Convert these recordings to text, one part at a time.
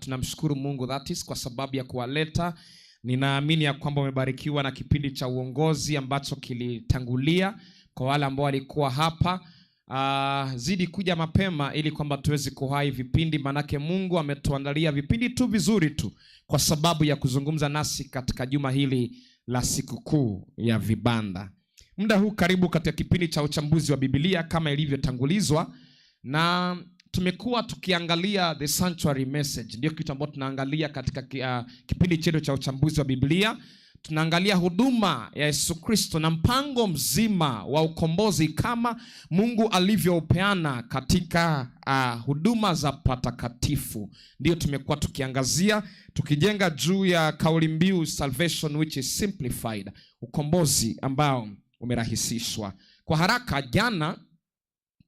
Tunamshukuru Mungu, that is, kwa sababu ya kuwaleta. Ninaamini ya kwamba umebarikiwa na kipindi cha uongozi ambacho kilitangulia. Kwa wale ambao walikuwa hapa, zidi kuja mapema ili kwamba tuweze kuhai vipindi, manake Mungu ametuandalia vipindi tu vizuri tu kwa sababu ya kuzungumza nasi katika juma hili la sikukuu ya vibanda. Muda huu karibu katika kipindi cha uchambuzi wa Biblia kama ilivyotangulizwa, na tumekuwa tukiangalia the sanctuary message, ndio kitu ambacho tunaangalia katika kipindi chetu cha uchambuzi wa Biblia. Tunaangalia huduma ya Yesu Kristo na mpango mzima wa ukombozi kama Mungu alivyoupeana katika huduma za patakatifu. Ndio tumekuwa tukiangazia, tukijenga juu ya kauli mbiu "salvation which is simplified", ukombozi ambao umerahisishwa. Kwa haraka, jana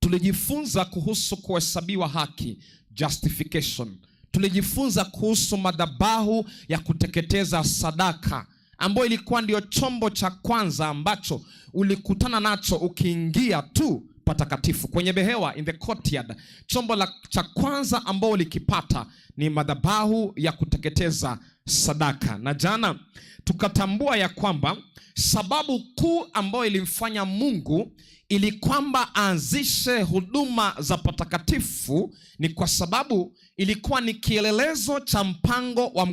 tulijifunza kuhusu kuhesabiwa haki, justification. Tulijifunza kuhusu madhabahu ya kuteketeza sadaka ambayo ilikuwa ndio chombo cha kwanza ambacho ulikutana nacho ukiingia tu patakatifu kwenye behewa, in the courtyard. Chombo cha kwanza ambao ulikipata ni madhabahu ya kuteketeza sadaka, na jana tukatambua ya kwamba sababu kuu ambayo ilimfanya Mungu ili kwamba aanzishe huduma za patakatifu ni kwa sababu ilikuwa ni kielelezo cha mpango wa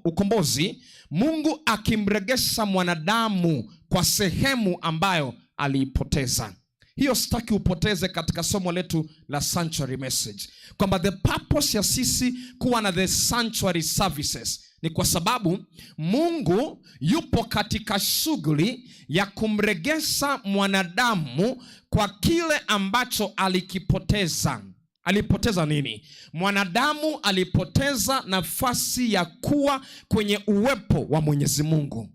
ukombozi, Mungu akimregesha mwanadamu kwa sehemu ambayo aliipoteza. Hiyo sitaki upoteze katika somo letu la sanctuary message, kwamba the purpose ya sisi kuwa na the sanctuary services ni kwa sababu Mungu yupo katika shughuli ya kumregesha mwanadamu kwa kile ambacho alikipoteza. Alipoteza nini? Mwanadamu alipoteza nafasi ya kuwa kwenye uwepo wa Mwenyezi Mungu.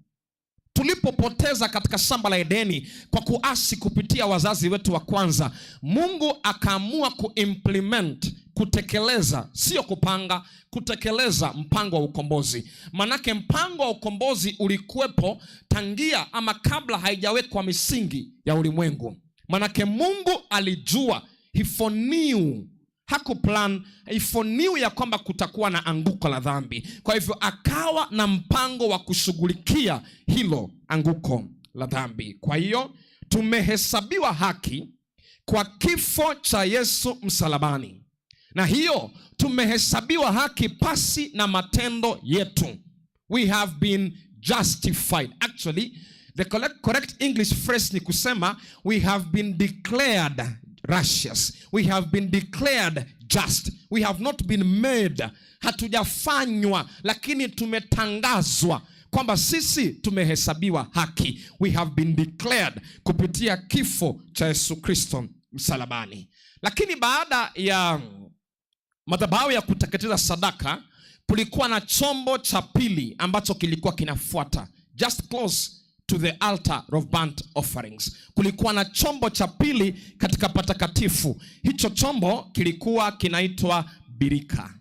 Tulipopoteza katika shamba la Edeni kwa kuasi kupitia wazazi wetu wa kwanza, Mungu akaamua kuimplement, kutekeleza, sio kupanga, kutekeleza mpango wa ukombozi. Manake mpango wa ukombozi ulikuwepo tangia ama kabla haijawekwa misingi ya ulimwengu. Manake Mungu alijua, he foreknew, hakuplan, he foreknew ya kwamba kutakuwa na anguko la dhambi. Kwa hivyo akawa na mpango wa kushughulikia hilo anguko la dhambi. Kwa hiyo tumehesabiwa haki kwa kifo cha Yesu msalabani, na hiyo tumehesabiwa haki pasi na matendo yetu. We have been justified. Actually, the correct English phrase ni kusema we have been declared righteous. We have been declared just. We have not been made. Hatujafanywa, lakini tumetangazwa kwamba sisi tumehesabiwa haki. We have been declared kupitia kifo cha Yesu Kristo msalabani. Lakini baada ya madhabahu ya kuteketeza sadaka, kulikuwa na chombo cha pili ambacho kilikuwa kinafuata, just close to the altar of burnt offerings. Kulikuwa na chombo cha pili katika patakatifu. Hicho chombo kilikuwa kinaitwa birika,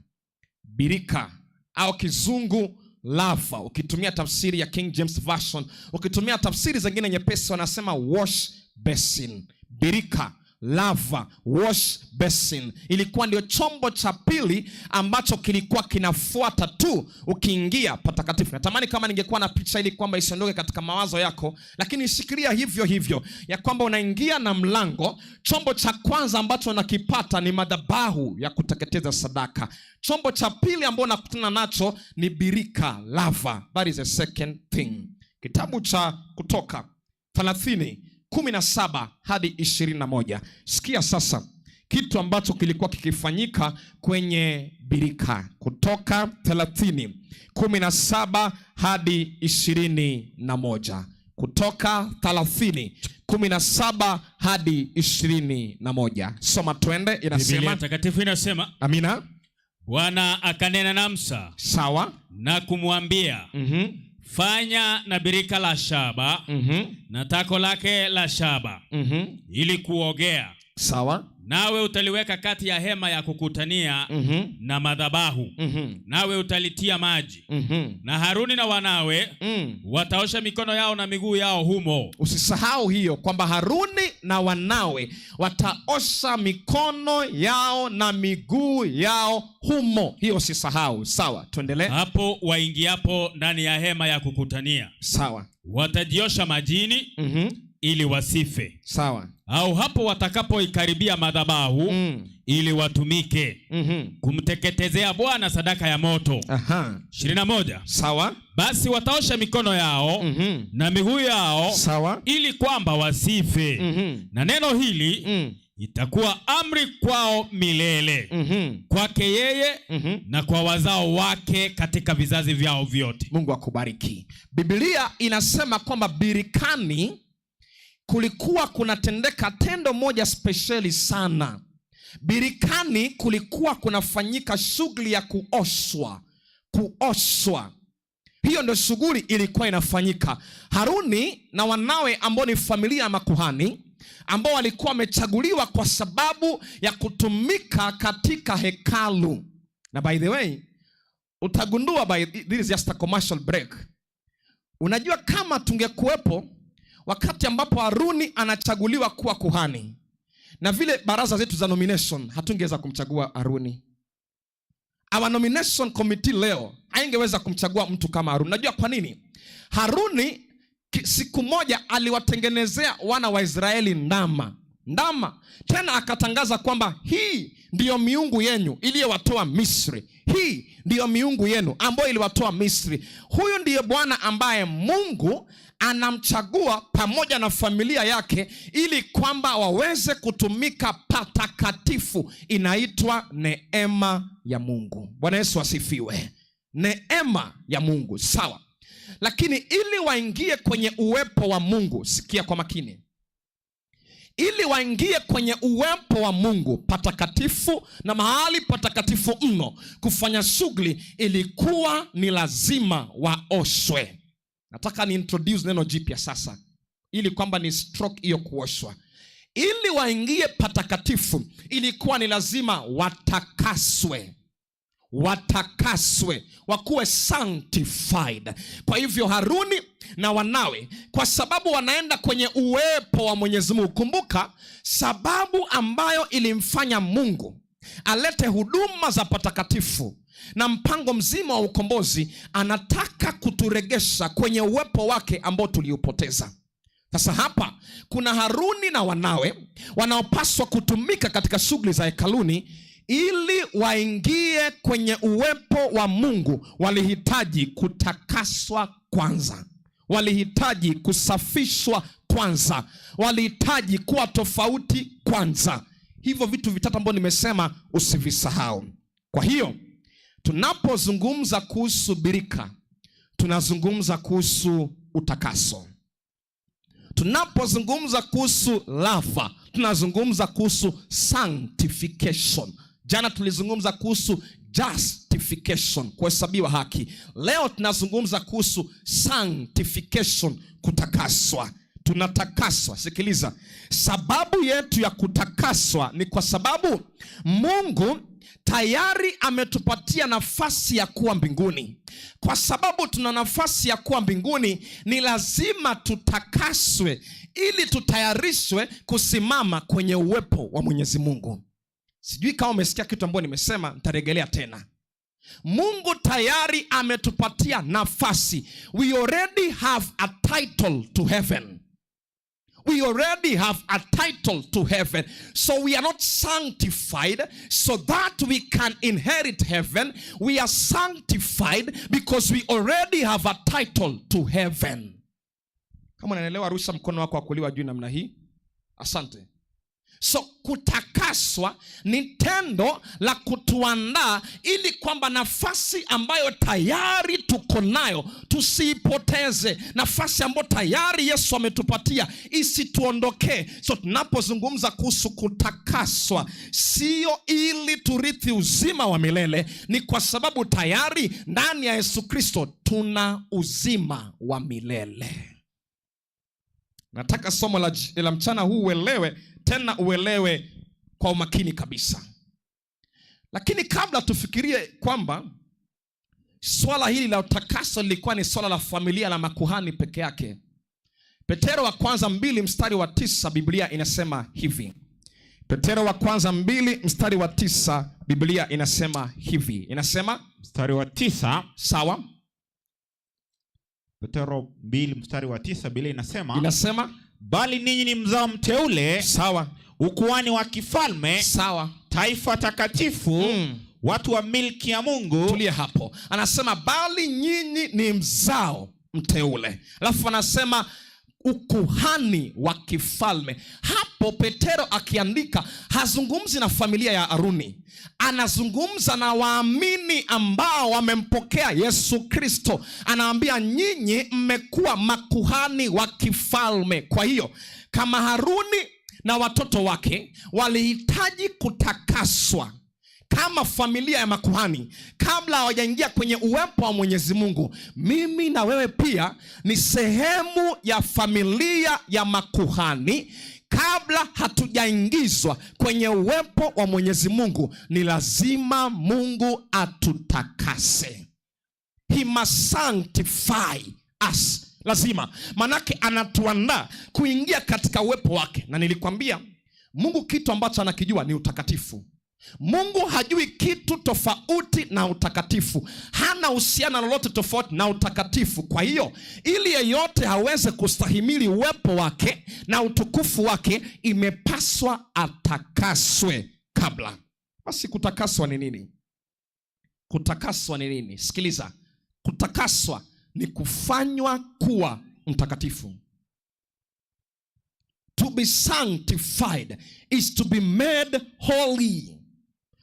birika au kizungu laver. Ukitumia tafsiri ya King James Version, ukitumia tafsiri zingine nyepesi wanasema wash basin. Birika, laver, wash basin ilikuwa ndio chombo cha pili ambacho kilikuwa kinafuata tu ukiingia patakatifu. Natamani kama ningekuwa na picha ili kwamba isiondoke katika mawazo yako, lakini shikilia hivyo hivyo ya kwamba unaingia na mlango. Chombo cha kwanza ambacho unakipata ni madhabahu ya kuteketeza sadaka. Chombo cha pili ambao unakutana nacho ni birika, laver. That is the second thing. Kitabu cha Kutoka 30:17 hadi 21. Sikia sasa kitu ambacho kilikuwa kikifanyika kwenye birika. Kutoka 30:17 hadi 21. Kutoka 30:17 hadi 21. Soma twende, Biblia inasema Takatifu inasema, Amina. Bwana akanena na Musa na kumwambia, "Fanya na birika la shaba na tako lake la shaba ili kuogea." Sawa. Nawe utaliweka kati ya hema ya kukutania na madhabahu. Nawe utalitia maji. Na Haruni na wanawe wataosha mikono yao na miguu yao humo. Usisahau hiyo kwamba Haruni na wanawe wataosha mikono yao na miguu yao humo. Hiyo usisahau. Sawa, tuendelee. Hapo waingiapo ndani ya hema ya kukutania. Sawa. Watajiosha majini ili wasife. Sawa. Au hapo watakapoikaribia madhabahu ili watumike kumteketezea Bwana sadaka ya moto. 21. Sawa. Basi wataosha mikono yao na miguu yao. Sawa. Ili kwamba wasife. Na neno hili itakuwa amri kwao milele. Kwake yeye na kwa wazao wake katika vizazi vyao vyote. Mungu akubariki. Biblia inasema kwamba birikani kulikuwa kunatendeka tendo moja spesheli sana. Birikani kulikuwa kunafanyika shughuli ya kuoshwa. Kuoshwa. Hiyo ndio shughuli ilikuwa inafanyika. Haruni na wanawe ambao ni familia ya makuhani, ambao walikuwa wamechaguliwa kwa sababu ya kutumika katika hekalu. Na by the way, utagundua this is just a commercial break. Unajua kama tungekuwepo wakati ambapo Haruni anachaguliwa kuwa kuhani, na vile baraza zetu za nomination, hatungeweza kumchagua Haruni. Our nomination committee leo haingeweza kumchagua mtu kama Haruni. Unajua kwa nini? Haruni siku moja aliwatengenezea wana wa Israeli ndama. Ndama. Tena akatangaza kwamba hii ndiyo miungu yenu iliyowatoa Misri. Hii ndiyo miungu yenu ambayo iliwatoa Misri. Huyu ndiye Bwana ambaye Mungu anamchagua pamoja na familia yake ili kwamba waweze kutumika patakatifu. Inaitwa neema ya Mungu. Bwana Yesu asifiwe. Neema ya Mungu, sawa. Lakini ili waingie kwenye uwepo wa Mungu, sikia kwa makini. Ili waingie kwenye uwepo wa Mungu patakatifu na mahali patakatifu mno kufanya shughuli, ilikuwa ni lazima waoshwe. Nataka ni introduce neno jipya sasa, ili kwamba ni stroke hiyo kuoshwa. Ili waingie patakatifu ilikuwa ni lazima watakaswe. Watakaswe, wakuwe sanctified. Kwa hivyo Haruni na wanawe, kwa sababu wanaenda kwenye uwepo wa Mwenyezi Mungu. Kumbuka sababu ambayo ilimfanya Mungu alete huduma za patakatifu na mpango mzima wa ukombozi, anataka kuturegesha kwenye uwepo wake ambao tuliupoteza. Sasa hapa kuna Haruni na wanawe wanaopaswa kutumika katika shughuli za hekaluni. Ili waingie kwenye uwepo wa Mungu walihitaji kutakaswa kwanza. Walihitaji kusafishwa kwanza. Walihitaji kuwa tofauti kwanza. Hivyo vitu vitatu ambavyo nimesema usivisahau. Kwa hiyo tunapozungumza kuhusu birika, tunazungumza kuhusu utakaso. Tunapozungumza kuhusu lava, tunazungumza kuhusu sanctification. Jana tulizungumza kuhusu justification, kuhesabiwa haki. Leo tunazungumza kuhusu sanctification, kutakaswa. Tunatakaswa. Sikiliza, sababu yetu ya kutakaswa ni kwa sababu Mungu tayari ametupatia nafasi ya kuwa mbinguni. Kwa sababu tuna nafasi ya kuwa mbinguni, ni lazima tutakaswe ili tutayarishwe kusimama kwenye uwepo wa Mwenyezi Mungu. Sijui kama umesikia kitu ambacho nimesema, nitarejelea tena. Mungu tayari ametupatia nafasi. We already have a title to heaven. We already have a title to heaven. So we are not sanctified so that we can inherit heaven. We are sanctified because we already have a title to heaven. Kama unanielewa, rusha mkono wako wa kulia juu namna hii. Asante. So kutakaswa ni tendo la kutuandaa ili kwamba nafasi ambayo tayari tuko nayo tusiipoteze. Nafasi ambayo tayari Yesu ametupatia isituondokee. So tunapozungumza kuhusu kutakaswa, sio ili turithi uzima wa milele, ni kwa sababu tayari ndani ya Yesu Kristo tuna uzima wa milele. Nataka somo la mchana huu uelewe Tena uelewe kwa umakini kabisa. Lakini kabla tufikirie kwamba swala hili la utakaso lilikuwa ni swala la familia la makuhani peke yake, Petero wa kwanza 2 mstari wa 9, Biblia inasema hivi. Petero wa kwanza 2 mstari wa 9, Biblia inasema hivi. Inasema Mstari wa 9. Sawa. Petero 2 mstari wa 9, Biblia inasema, Inasema, bali ninyi ni mzao mteule, ukuhani wa kifalme, taifa takatifu, watu wa milki ya Mungu. Tulie hapo. Anasema bali nyinyi ni mzao mteule, alafu anasema ukuhani wa kifalme. Hapo Petero akiandika hazungumzi na familia ya Aruni, anazungumza na waamini ambao wamempokea Yesu Kristo. Anaambia nyinyi mmekuwa makuhani wa kifalme. Kwa hiyo kama Haruni na watoto wake walihitaji kutakaswa kama familia ya makuhani kabla hawajaingia kwenye uwepo wa Mwenyezi Mungu, mimi na wewe pia ni sehemu ya familia ya makuhani. Kabla hatujaingizwa kwenye uwepo wa Mwenyezi Mungu, ni lazima Mungu atutakase. He must sanctify us. Lazima, manake anatuandaa kuingia katika uwepo wake. Na nilikwambia Mungu kitu ambacho anakijua ni utakatifu. Mungu hajui kitu tofauti na utakatifu, hana uhusiano lolote tofauti na utakatifu. Kwa hiyo ili yeyote aweze kustahimili uwepo wake na utukufu wake, imepaswa atakaswe kabla. Basi kutakaswa ni nini? Kutakaswa ni nini? Sikiliza, kutakaswa ni kufanywa kuwa mtakatifu. To be sanctified is to be made holy.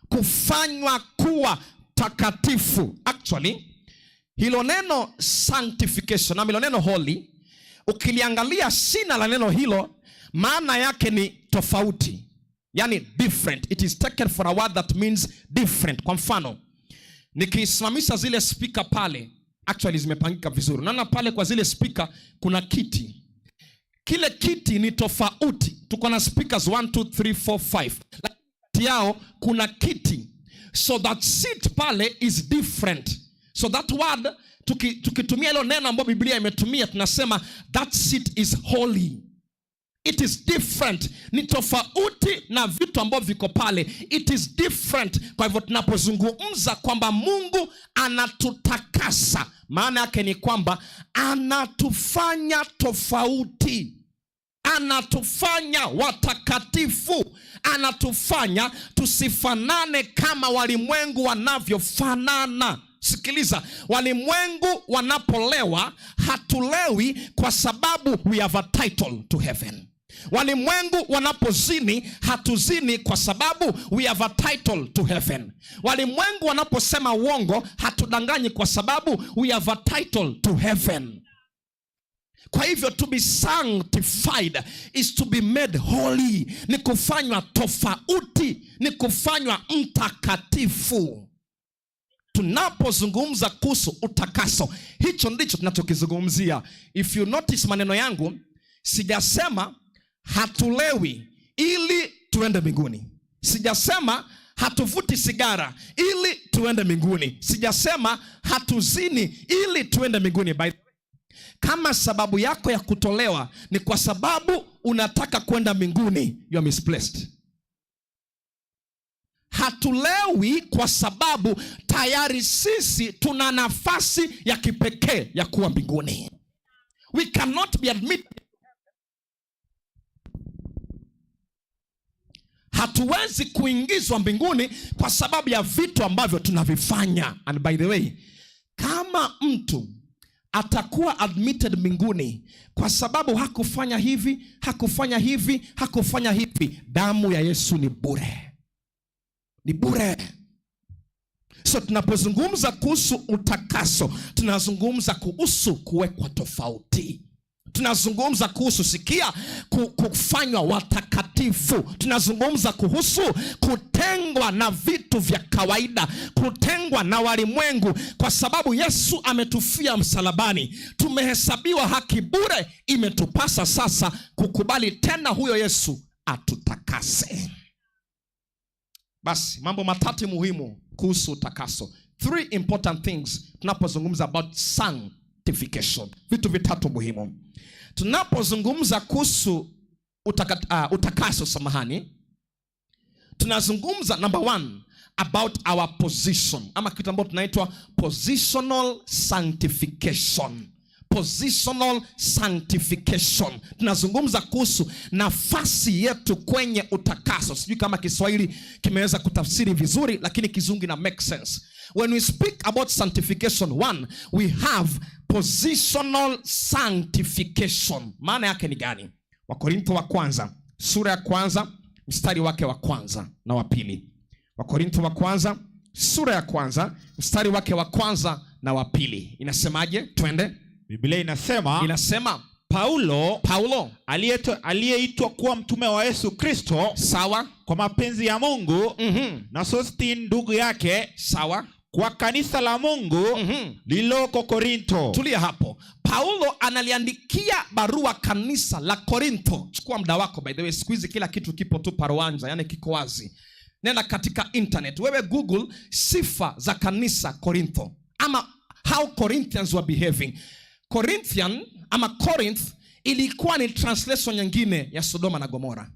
Kufanywa kuwa takatifu. Actually, hilo neno sanctification na hilo neno holy, ukiliangalia shina la neno hilo, maana yake ni tofauti, yani different. It is taken for a word that means different. Kwa mfano, nikisimamisha zile speaker pale, actually zimepangika vizuri. Unaona pale kwa zile speaker kuna kiti. Kile kiti ni tofauti. Tuko na speakers 1 2 3 4 5. Lakini kati yao kuna kiti. So that seat pale is different. So that word, tukitumia hilo neno ambayo Biblia imetumia, tunasema that seat is holy. It is different. Ni tofauti na vitu ambavyo viko pale. It is different. Kwa hivyo tunapozungumza kwamba Mungu anatutakasa, maana yake ni kwamba anatufanya tofauti, anatufanya watakatifu, anatufanya tusifanane kama walimwengu wanavyofanana. Sikiliza, walimwengu wanapolewa, hatulewi kwa sababu we have a title to heaven. Walimwengu wanapozini, hatuzini kwa sababu we have a title to heaven. Walimwengu wanaposema uongo, hatudanganyi kwa sababu we have a title to heaven. Kwa hivyo to be sanctified is to be made holy, ni kufanywa tofauti, ni kufanywa mtakatifu. Tunapozungumza kuhusu utakaso, hicho ndicho tunachokizungumzia. If you notice maneno yangu, sijasema hatulewi ili tuende mbinguni. Sijasema hatuvuti sigara ili tuende mbinguni. Sijasema hatuzini ili tuende mbinguni. By the way, kama sababu yako ya kutolewa ni kwa sababu unataka kwenda mbinguni, you are misplaced. Hatulewi kwa sababu tayari sisi tuna nafasi ya kipekee ya kuwa mbinguni. We cannot be admitted. Hatuwezi kuingizwa mbinguni kwa sababu ya vitu ambavyo tunavifanya. And by the way, kama mtu atakuwa admitted mbinguni kwa sababu hakufanya hivi, hakufanya hivi, hakufanya hivi, damu ya Yesu ni bure, ni bure. So tunapozungumza kuhusu utakaso, tunazungumza kuhusu kuwekwa tofauti. Tunazungumza kuhusu, sikia, kufanywa watakatifu. Tunazungumza kuhusu kutengwa na vitu vya kawaida, kutengwa na walimwengu, kwa sababu Yesu ametufia msalabani. Tumehesabiwa haki bure. Imetupasa sasa kukubali tena huyo Yesu atutakase. Basi mambo matatu muhimu kuhusu utakaso. Three important things tunapozungumza about sanctification. Vitu vitatu muhimu. Tunapozungumza kuhusu utakaso, samahani, tunazungumza number one about our position, ama kitu ambacho tunaitwa positional sanctification. Positional sanctification. Tunazungumza kuhusu nafasi yetu kwenye utakaso. Sijui kama Kiswahili kimeweza kutafsiri vizuri, lakini Kizungu ina make sense. When we speak about sanctification, one, we have positional sanctification. Maana yake ni gani? Wakorintho wa kwanza sura ya kwanza mstari wake wa kwanza na wa pili. Wakorintho wa kwanza sura ya kwanza mstari wake wa kwanza na wa pili. Inasemaje? Twende. Biblia inasema, Inasema Paulo Paulo aliyeitwa kuwa mtume wa Yesu Kristo sawa, kwa mapenzi ya Mungu na Sostene ndugu yake, sawa, kwa kanisa la Mungu lililoko Korinto. Tulia hapo. Paulo analiandikia barua kanisa la Korinto. Chukua muda wako, by the way, siku hizi kila kitu kipo tu paruanja, yani kiko wazi. Nenda katika internet, wewe Google sifa za kanisa Korinto ama how Corinthians were behaving. Corinthian ama Corinth ilikuwa ni translation nyingine ya Sodoma na Gomora.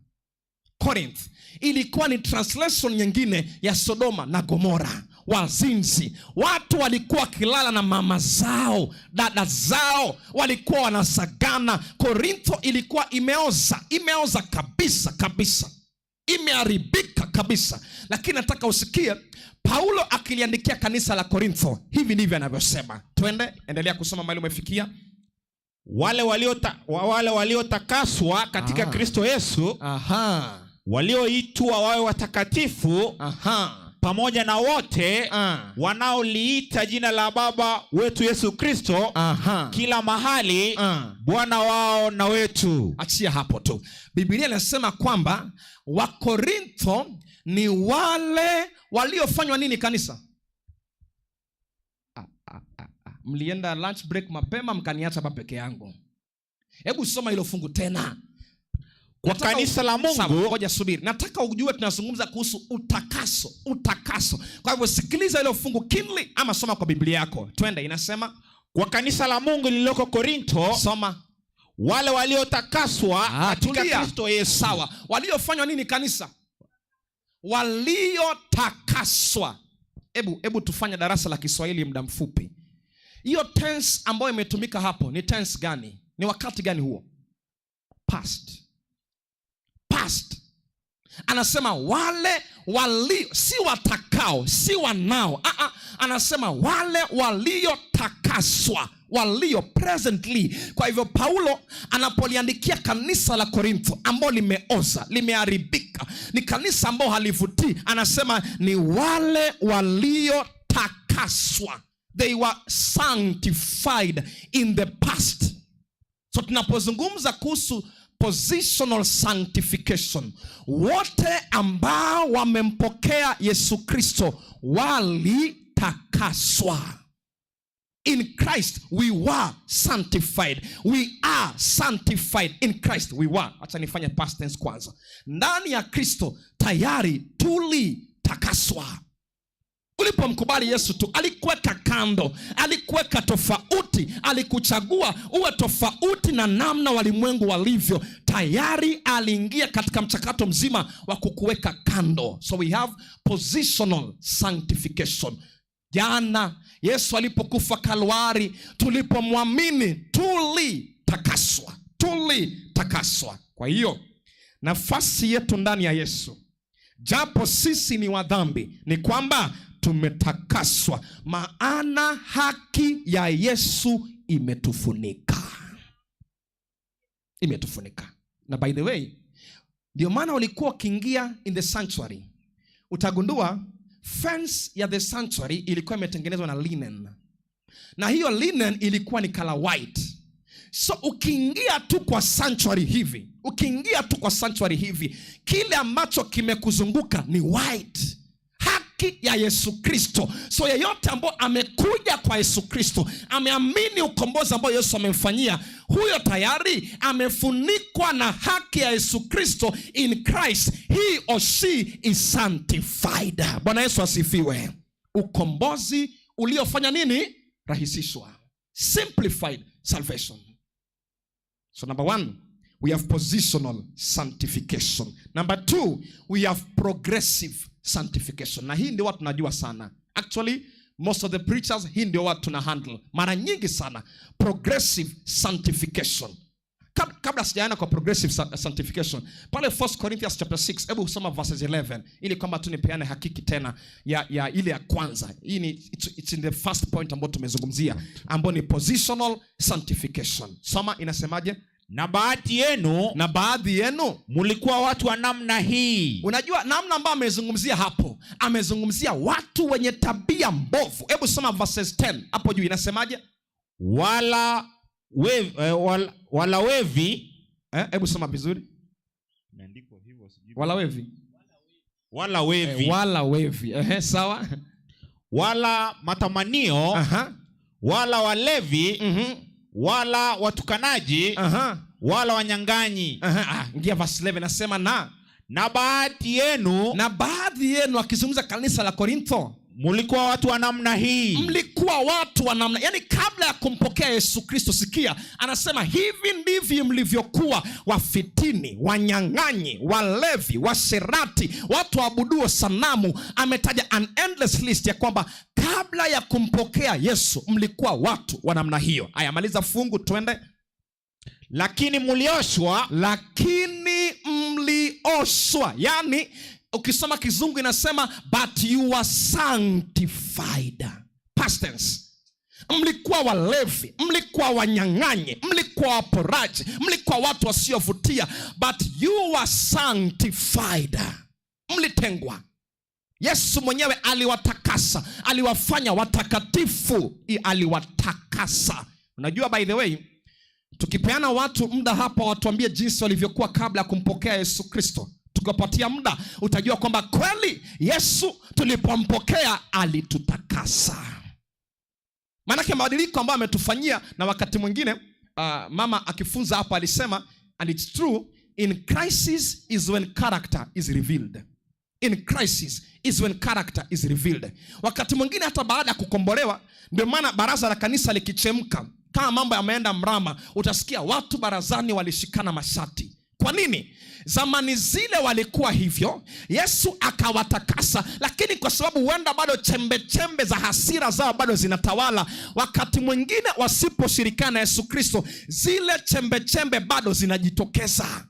Corinth ilikuwa ni translation nyingine ya Sodoma na Gomora. Wazinzi, watu walikuwa wakilala na mama zao, dada zao, walikuwa wanasagana. Korintho ilikuwa imeoza, imeoza kabisa kabisa, imeharibika kabisa. Lakini nataka usikie Paulo akiliandikia kanisa la Korintho, hivi ndivyo anavyosema. Twende, endelea kusoma mahali umefikia. Wale waliotakaswa katika Kristo Yesu, walioitwa wawe watakatifu, pamoja na wote wanaoliita jina la Baba wetu Yesu Kristo kila mahali, Bwana wao na wetu. Achia hapo tu. Biblia inasema kwamba Wakorintho ni wale waliofanywa nini kanisa? Mlienda lunch break mapema mkaniacha hapa peke yangu. Hebu soma hilo fungu tena. Kwa kanisa la Mungu. Sawa, ngoja subiri. Nataka ujue tunazungumza kuhusu utakaso, utakaso. Kwa hivyo sikiliza hilo fungu keenly ama soma kwa Biblia yako. Twende, inasema kwa kanisa la Mungu lililoko Korinto, soma. Wale waliotakaswa katika Tulia. Kristo Yesu. Sawa. Waliofanywa nini kanisa? Waliotakaswa. Hebu tufanye darasa la Kiswahili muda mfupi. Hiyo tense ambayo imetumika hapo ni tense gani? Ni wakati gani huo? Past. Past. Anasema wale walio, si watakao, si wanao. Anasema wale waliotakaswa, walio presently. Kwa hivyo Paulo anapoliandikia kanisa la Korintho ambao limeoza, limeharibika, ni kanisa ambao halivutii, anasema ni wale waliotakaswa. They were sanctified in the past. So tunapozungumza kuhusu positional sanctification, wote ambao wamempokea Yesu Kristo walitakaswa. In Christ we were sanctified. We are sanctified in Christ. We were. Acha nifanye past tense kwanza. Ndani ya Kristo tayari tulitakaswa. Ulipomkubali Yesu tu, alikuweka kando, alikuweka tofauti, alikuchagua uwe tofauti na namna walimwengu walivyo. Tayari aliingia katika mchakato mzima wa kukuweka kando. So we have positional sanctification. Jana Yesu alipokufa Kalvari, tulipomwamini tulitakaswa, tulitakaswa. Kwa hiyo nafasi yetu ndani ya Yesu, japo sisi ni wa dhambi, ni kwamba tumetakaswa, maana haki ya Yesu imetufunika, imetufunika. Na by the way, ndio maana ulikuwa ukiingia in the sanctuary, utagundua fence ya the sanctuary ilikuwa imetengenezwa na linen, na hiyo linen ilikuwa ni color white. So ukiingia tu kwa sanctuary hivi, ukiingia tu kwa sanctuary hivi, kile ambacho kimekuzunguka ni white. Haki Haki ya Yesu Kristo. So yeyote ambao amekuja kwa Yesu Kristo, ameamini ukombozi ambao Yesu amemfanyia, huyo tayari amefunikwa na haki ya Yesu Kristo. In Christ he or she is sanctified. Bwana Yesu asifiwe. Ukombozi uliofanya nini? Rahisishwa. Simplified salvation. So number one, we have positional sanctification. Number two, we have progressive sanctification. Na hii ndio watu tunajua sana. Actually, most of the preachers, hii ndio watu tuna handle mara nyingi sana. Progressive sanctification. Kabla sijaenda kwa progressive sanctification, pale 1 Corinthians chapter 6, hebu soma verses 11 ili kwamba tu nipeane hakiki tena ya ile ya kwanza. Hii ni it's in the first point ambayo tumezungumzia, ambayo ni positional sanctification. Soma, inasemaje? Na baadhi yenu, na baadhi yenu mlikuwa watu wa namna hii. Unajua namna ambayo amezungumzia hapo, amezungumzia watu wenye tabia mbovu. Hebu soma verses 10 hapo juu, inasemaje? Wala wala wevi. Hebu soma vizuri. Imeandikwa hivyo, sijui. Wala wevi. Wala wevi. Wala wevi. Sawa. Wala matamanio. Wala walevi. Wala watukanaji. Wala wanyang'anyi. Ingia verse 11, nasema na. Na baadhi yenu. Na baadhi yenu, akizungumza kanisa la Korintho, mulikuwa watu wa namna hii. Mlikuwa watu wa namna, yani kabla ya kumpokea Yesu Kristo, sikia, anasema hivi ndivyo mlivyokuwa: wafitini, wanyang'anyi, walevi, washerati, watu waabuduo sanamu. Ametaja an endless list ya kwamba kabla ya kumpokea Yesu mlikuwa watu wa namna hiyo. Aya, maliza fungu twende. Lakini mlioshwa. Lakini mlioshwa. Yani ukisoma kizungu inasema but you were sanctified. Past tense. Mlikuwa walevi, mlikuwa wanyang'anyi, mlikuwa waporaji, mlikuwa watu wasiovutia, but you were sanctified. Mlitengwa. Yesu mwenyewe aliwatakasa, aliwafanya watakatifu, aliwatakasa. Unajua, by the way, tukipeana watu muda hapa watuambie jinsi walivyokuwa kabla ya kumpokea Yesu Kristo, tukiwapatia muda utajua kwamba kweli Yesu tulipompokea alitutakasa. Maanake mabadiliko ambayo ametufanyia, na wakati mwingine mama akifunza hapa alisema, and it's true, in crisis is when character is revealed. In crisis is when character is revealed. Wakati mwingine hata baada ya kukombolewa, ndio maana baraza la kanisa likichemka, kama mambo yameenda mrama, utasikia watu barazani walishikana mashati. Kwa nini? Zamani zile walikuwa hivyo, Yesu akawatakasa, lakini kwa sababu huenda bado chembe chembe za hasira zao bado zinatawala, wakati mwingine wasiposhirikiana na Yesu Kristo, zile chembe chembe bado zinajitokeza.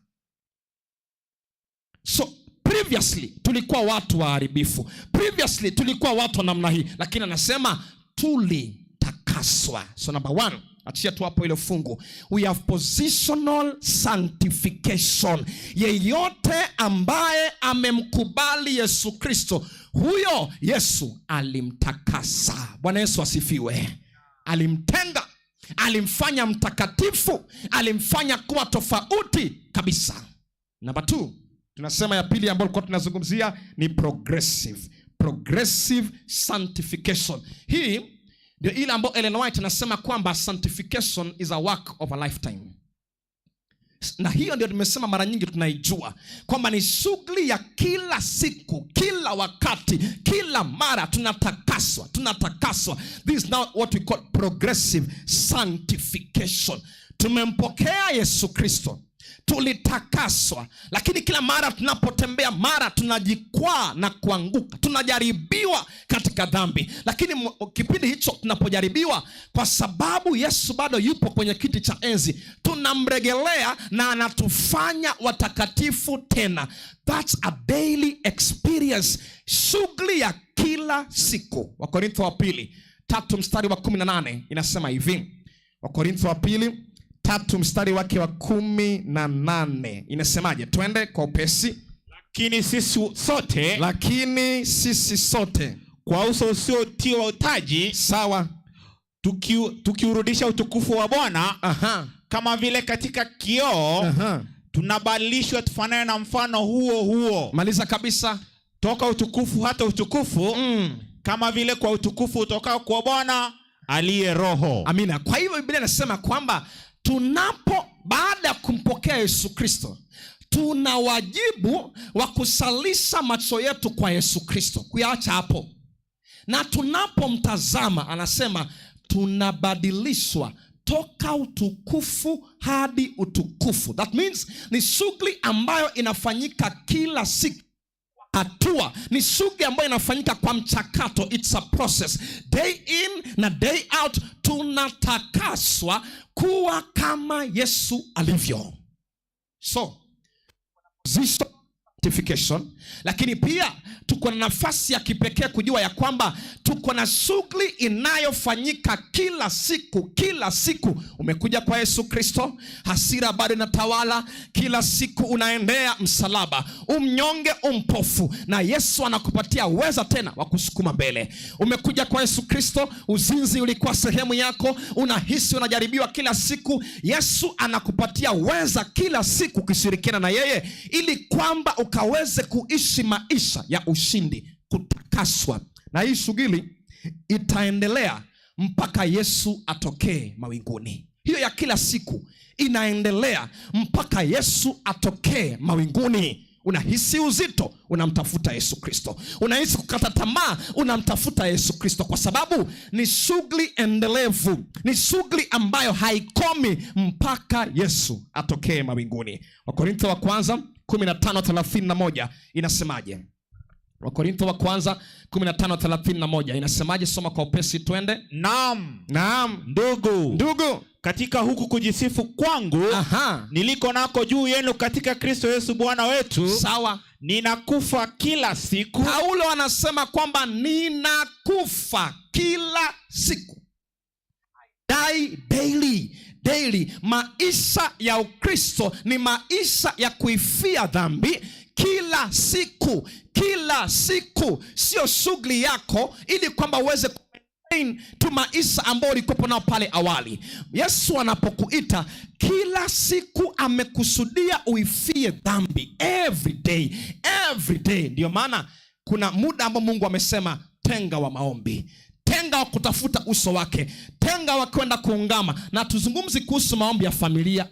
So previously tulikuwa watu waharibifu, previously tulikuwa watu wa namna hii, lakini anasema tulitakaswa. So number one, achia tu hapo ile fungu, we have positional sanctification. Yeyote ambaye amemkubali Yesu Kristo, huyo Yesu alimtakasa. Bwana Yesu asifiwe. Alimtenga, alimfanya mtakatifu, alimfanya kuwa tofauti kabisa. Number two, tunasema ya pili ambayo tulikuwa tunazungumzia ni progressive. Progressive sanctification. Hii ndio ile ambayo Ellen White anasema kwamba sanctification is a work of a lifetime. Na hiyo ndio tumesema mara nyingi tunaijua kwamba ni shughuli ya kila siku, kila wakati, kila mara tunatakaswa, tunatakaswa. This is now what we call progressive sanctification. Tumempokea Yesu Kristo, tulitakaswa, lakini kila mara tunapotembea, mara tunajikwaa na kuanguka, tunajaribiwa katika dhambi. Lakini kipindi hicho tunapojaribiwa, kwa sababu Yesu bado yupo kwenye kiti cha enzi, tunamregelea na anatufanya watakatifu tena. That's a daily experience, shughuli ya kila siku. Wakorintho wa pili 3 mstari wa 18 inasema hivi. Wakorintho wa pili 3 mstari wake wa 18 inasemaje? Twende kwa upesi. Lakini sisi sote, lakini sisi sote kwa uso usiotiwa utaji, sawa, tukiurudisha utukufu wa Bwana, kama vile katika kioo, tunabadilishwa tufanane na mfano huo huo. Maliza kabisa. Toka utukufu hata utukufu, kama vile kwa utukufu utokao kwa Bwana aliye Roho. Amina. Kwa hivyo Biblia inasema kwamba baada ya kumpokea Yesu Kristo, tuna wajibu wa kusalisha macho yetu kwa Yesu Kristo, kuyaacha hapo. Na tunapomtazama, anasema tunabadilishwa toka utukufu hadi utukufu. That means ni shughuli ambayo inafanyika kila siku. Hatua ni shughuli ambayo inafanyika kwa mchakato. It's a process. Day in na day out tunatakaswa kuwa kama Yesu alivyo. So, sanctification, lakini pia tuko na nafasi ya kipekee kujua ya kwamba tuko na shughuli inayofanyika kila siku, kila siku. Umekuja kwa Yesu Kristo, hasira bado inatawala, kila siku unaendea msalaba, umnyonge, umpofu, na Yesu anakupatia uweza tena wa kusukuma mbele. Umekuja kwa Yesu Kristo, uzinzi ulikuwa sehemu yako, unahisi unajaribiwa kila siku, Yesu anakupatia uweza kila siku ukishirikiana na yeye ili kwamba ukaweze kuishi maisha ya ushindi, kutakaswa. Na hii shughuli itaendelea mpaka Yesu atokee mawinguni. Hiyo ya kila siku inaendelea mpaka Yesu atokee mawinguni. Unahisi uzito, unamtafuta Yesu Kristo. Unahisi kukata tamaa, unamtafuta Yesu Kristo, kwa sababu ni shughuli endelevu, ni shughuli ambayo haikomi mpaka Yesu atokee mawinguni. Wakorintho wa kwanza 15:31 inasemaje? Wakorintho wa kwanza 15:31 inasemaje? Soma kwa upesi twende. Naam. Naam. Ndugu. Ndugu. Katika huku kujisifu kwangu, niliko nako juu yenu katika Kristo Yesu Bwana wetu. Sawa. Ninakufa kila siku. Paulo anasema kwamba ninakufa kila siku. Die daily. Daily. Maisha ya Ukristo ni maisha ya kuifia dhambi kila siku, kila siku. Sio shughuli yako ili kwamba uweze tu maisha ambayo ulikuwa nao pale awali. Yesu anapokuita kila siku amekusudia uifie dhambi every day, every day. Ndio maana kuna muda ambao Mungu amesema tenga wa maombi, tenga wa kutafuta uso wake, tenga wa kwenda kuungama. Na tuzungumzi kuhusu maombi ya familia,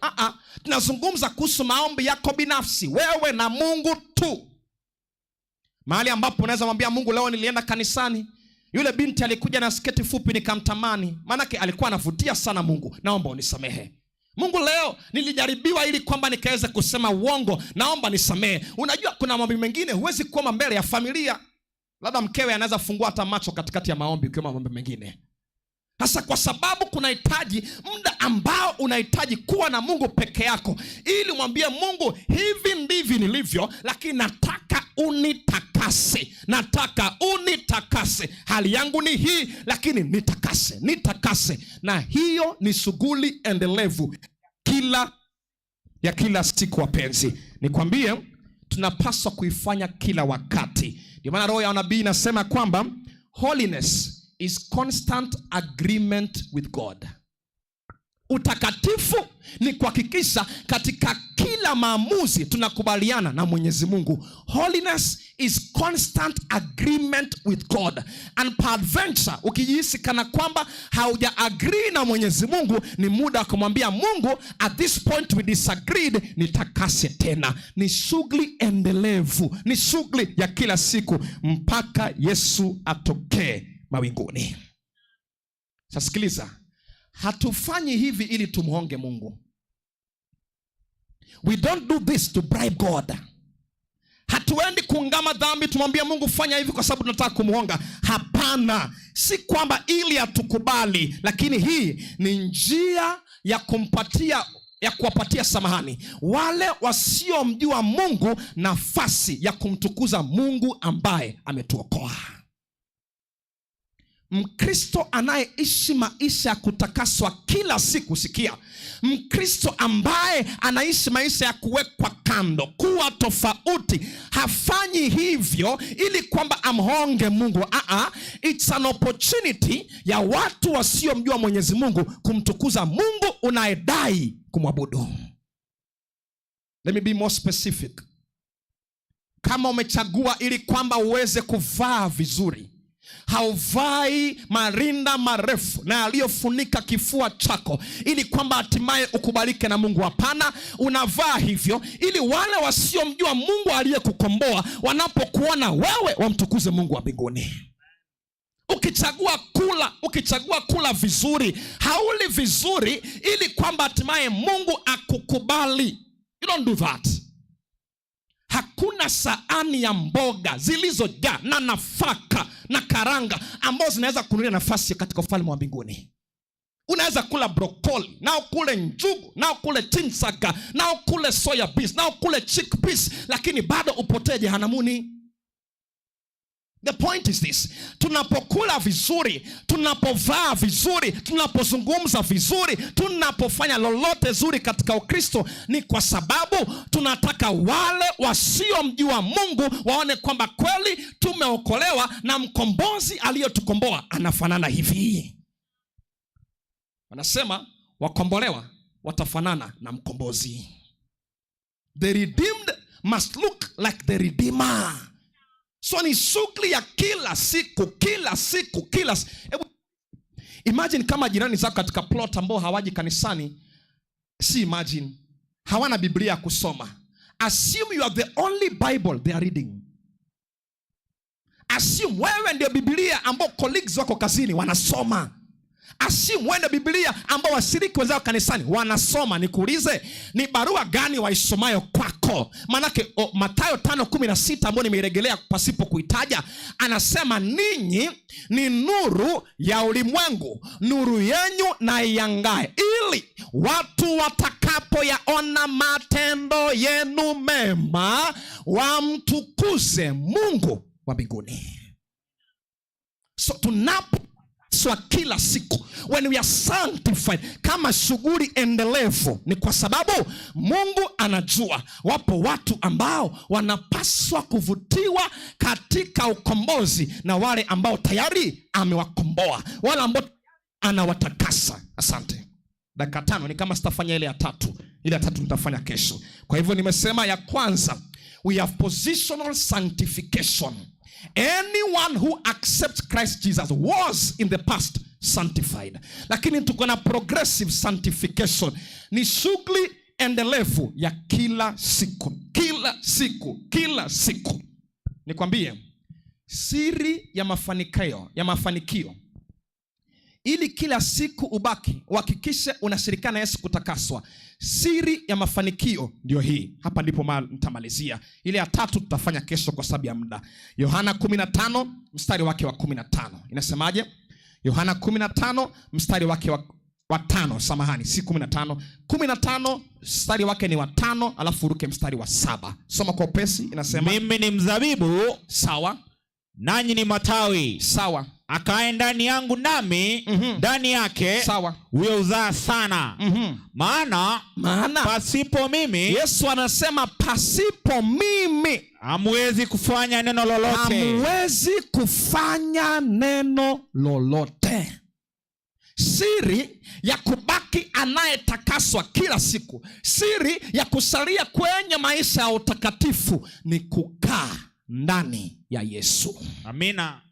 tunazungumza kuhusu maombi yako binafsi, wewe na Mungu tu. Mahali ambapo unaweza mwambia Mungu, leo nilienda kanisani, yule binti alikuja na sketi fupi nikamtamani, maanake alikuwa anavutia sana. Mungu, naomba unisamehe. Mungu, leo nilijaribiwa ili kwamba nikaweze kusema uongo, naomba nisamehe. Unajua kuna mambo mengine huwezi kuomba mbele ya familia. Labda mkewe anaweza fungua hata macho katikati ya maombi ukiomba mambo mengine. Hasa kwa sababu kunahitaji muda ambao unahitaji kuwa na Mungu peke yako, ili umwambie Mungu, hivi ndivyo nilivyo, lakini nataka unitakase, nataka unitakase. Hali yangu ni hii, lakini nitakase, nitakase. Na hiyo ni shughuli endelevu ya kila siku wapenzi. Nikwambie, tunapaswa kuifanya kila wakati. Ndio maana roho ya nabii inasema kwamba holiness is constant agreement with God. Utakatifu ni kuhakikisha katika kila maamuzi tunakubaliana na Mwenyezi Mungu. Holiness is constant agreement with God. And peradventure, ukijihisi kana kwamba hauja agree na Mwenyezi Mungu, ni muda wa kumwambia Mungu, at this point we disagreed, nitakase tena. Ni shughuli endelevu, ni shughuli ya kila siku mpaka Yesu atokee mawinguni. Sasa sikiliza, hatufanyi hivi ili tumhonge Mungu. We don't do this to bribe God. Hatuendi kuungama dhambi tumwambie Mungu fanya hivi kwa sababu tunataka kumhonga. Hapana, si kwamba ili atukubali, lakini hii ni njia ya kumpatia, ya kuwapatia samahani wale wasiomjua Mungu nafasi ya kumtukuza Mungu ambaye ametuokoa. Mkristo anayeishi maisha ya kutakaswa kila siku, sikia, Mkristo ambaye anaishi maisha ya kuwekwa kando, kuwa tofauti, hafanyi hivyo ili kwamba amhonge Mungu. It's an opportunity ya watu wasiomjua Mwenyezi Mungu kumtukuza Mungu unayedai kumwabudu. Let me be more specific. Kama umechagua ili kwamba uweze kuvaa vizuri, hauvai marinda marefu na yaliyofunika kifua chako ili kwamba hatimaye ukubalike na Mungu. Hapana, unavaa hivyo ili wale wasiomjua Mungu aliyekukomboa wanapokuona wewe wamtukuze Mungu wa mbinguni. Ukichagua kula vizuri, hauli vizuri ili kwamba hatimaye Mungu akukubali. You don't do that. Hakuna sahani ya mboga zilizojaa na nafaka na karanga ambazo zinaweza kununulia nafasi katika ufalme wa mbinguni. Unaweza kula brokoli, na ukule njugu, na ukule chinsaga, na ukule soya beans, na ukule chickpeas, lakini bado upotee jehanamuni. The point is this: tunapokula vizuri, tunapovaa vizuri, tunapozungumza vizuri, tunapofanya lolote zuri katika Ukristo, ni kwa sababu tunataka wale wasiomjua Mungu waone kwamba kweli tumeokolewa na mkombozi aliyetukomboa anafanana hivi. Wanasema wakombolewa watafanana na mkombozi. The redeemed must look like the redeemer. So ni shughuli ya kila siku, kila siku, kila Hebu imagine kama jirani zako katika plot ambao hawaji kanisani, si imagine, hawana Biblia ya kusoma. Assume you are the only Bible they are reading. Assume wewe ndio Biblia ambao colleagues wako kazini wanasoma. Assume wewe ndio Biblia ambao washiriki wenzao kanisani wanasoma. Nikuulize, ni barua gani waisomayo kwako? Manake Mathayo 5:16 ambayo nimeirejelea pasipo kuitaja, anasema ninyi ni nuru ya ulimwengu, nuru yenu na iangae, ili watu watakapoyaona matendo yenu mema wamtukuze Mungu wa mbinguni. So tunapo so kila siku when we are sanctified kama shughuli endelevu, ni kwa sababu Mungu anajua wapo watu ambao wanapaswa kuvutiwa katika ukombozi na wale ambao tayari amewakomboa, wale ambao anawatakasa. Asante. Dakika 5 ni kama sitafanya ile ya tatu. Ile ya tatu nitafanya kesho. Kwa hivyo nimesema ya kwanza, we have positional sanctification. Anyone who accepts Christ Jesus was in the past sanctified. Lakini tuko na progressive sanctification. Ni shughuli endelevu ya kila siku, kila siku, kila siku. Nikwambie siri ya mafanikio, ili kila siku ubaki uhakikishe unashirikiana na Yesu kutakaswa. Siri ya mafanikio ndio hii. Hapa ndipo nitamalizia. Ile ya tatu tutafanya kesho kwa sababu ya muda. Yohana 15 mstari wake wa 15. Inasemaje? Yohana 15 mstari wake wa 5, samahani, si 15. 15 mstari wake ni wa 5, alafu uruke mstari wa 7. Soma kwa upesi, inasema mimi ni mzabibu, sawa, nanyi ni matawi, sawa, akae ndani yangu nami ndani yake, sawa, huyo uzaa sana. Maana pasipo mimi, Yesu anasema pasipo mimi hamwezi kufanya neno lolote. Hamwezi kufanya neno lolote. Siri ya kubaki anayetakaswa kila siku, siri ya kusalia kwenye maisha ya utakatifu ni kukaa ndani ya Yesu. Amina.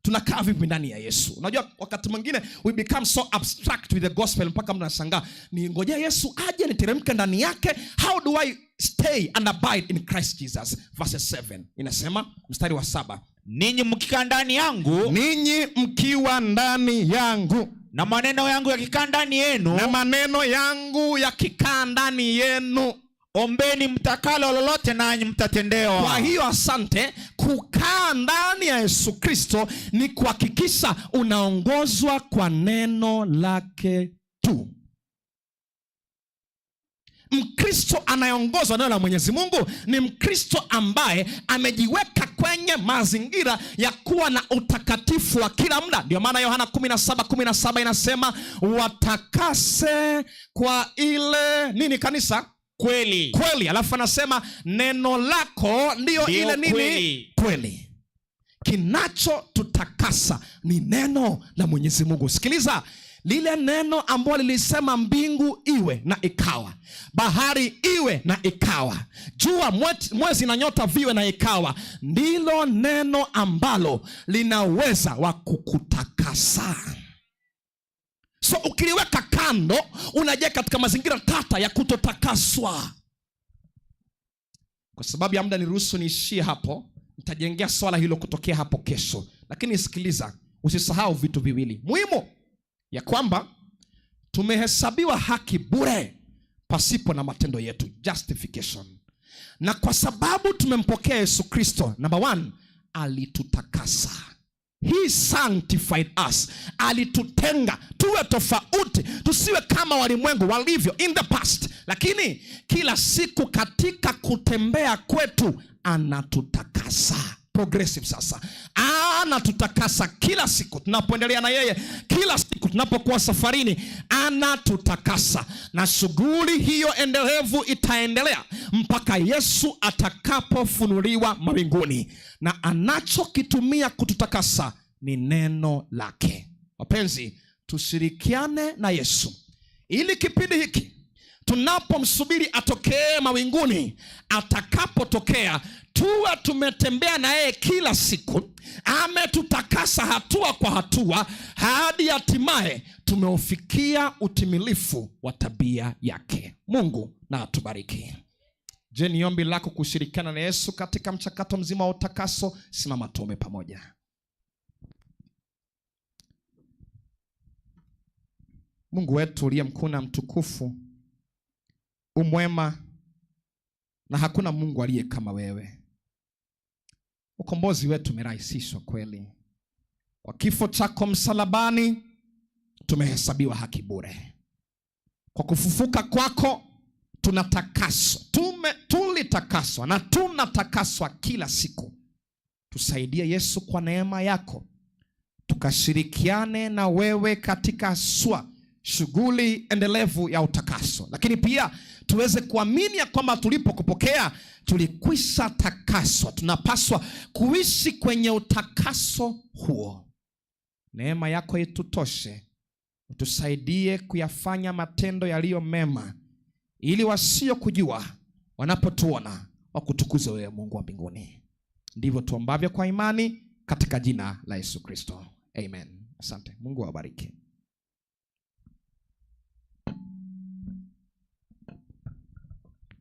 Tunakaa vipi ndani ya Yesu? Unajua wakati mwingine we become so abstract with the gospel mpaka mtu anashangaa, ningojea Yesu aje niteremke ndani yake. How do I stay and abide in Christ Jesus? Verse 7 inasema, mstari wa 7, ninyi mkikaa ndani yangu, ninyi mkiwa ndani yangu, na maneno yangu yakikaa ndani yenu, na maneno yangu yakikaa ndani yenu, ombeni mtakalo lolote nanyi mtatendewa. Kwa hiyo asante, kukaa ndani ya Yesu Kristo ni kuhakikisha unaongozwa kwa neno lake tu. Mkristo anayeongozwa neno la Mwenyezi Mungu ni Mkristo ambaye amejiweka kwenye mazingira ya kuwa na utakatifu wa kila muda. Ndio maana Yohana 17:17 inasema watakase kwa ile nini kanisa? Kweli. Kweli. Alafu anasema neno lako ndio ile nini? Kweli. Kweli. Kinachotutakasa ni neno la Mwenyezi Mungu. Sikiliza, Lile neno ambalo lilisema mbingu iwe na ikawa, bahari iwe na ikawa, jua, mwezi na nyota viwe na ikawa, ndilo neno ambalo linaweza wa kukutakasa. So ukiliweka kando, unajiweka katika mazingira tata ya kutotakaswa. Kwa sababu ya muda niruhusu niishie hapo. Nitajengea swala hilo kutokea hapo kesho. Lakini sikiliza, usisahau vitu viwili muhimu, ya kwamba tumehesabiwa haki bure pasipo na matendo yetu, justification. Na kwa sababu tumempokea Yesu Kristo, number 1, alitutakasa. He sanctified us. Alitutenga tuwe tofauti, tusiwe kama walimwengu walivyo in the past. Lakini kila siku katika kutembea kwetu anatutakasa. Progressive sasa. Anatutakasa kila siku tunapoendelea na yeye, kila siku tunapokuwa safarini anatutakasa. Na shughuli hiyo endelevu itaendelea mpaka Yesu atakapofunuliwa mawinguni. Na anachokitumia kututakasa ni neno lake. Wapenzi, tushirikiane na Yesu ili kipindi hiki tunapomsubiri atokee mawinguni, atakapotokea tuwe tumetembea na yeye kila siku, ametutakasa hatua kwa hatua hadi hatimaye tumeufikia utimilifu wa tabia yake. Mungu na atubariki. Je, ni ombi lako kushirikiana na Yesu katika mchakato mzima wa utakaso? Simama tuombe pamoja. Mungu wetu uliye mkuu na mtukufu, umwema na hakuna Mungu aliye kama wewe. Ukombozi wetu umerahisishwa kweli. Kwa kifo chako msalabani tumehesabiwa haki bure. Kwa kufufuka kwako tunatakaswa. Tulitakaswa na tunatakaswa kila siku. Tusaidie Yesu kwa neema yako, tukashirikiane na wewe katika swa shughuli endelevu ya utakaso. Lakini pia tuweze kuamini ya kwamba tulipokupokea tulikwisha takaswa. Tunapaswa kuishi kwenye utakaso huo. Neema yako itutoshe, utusaidie kuyafanya matendo yaliyo mema, ili wasiokujua wanapotuona wakutukuze wewe Mungu wa mbinguni. Ndivyo tuombavyo kwa imani katika jina la Yesu Kristo. Amen. Asante. Mungu awabariki.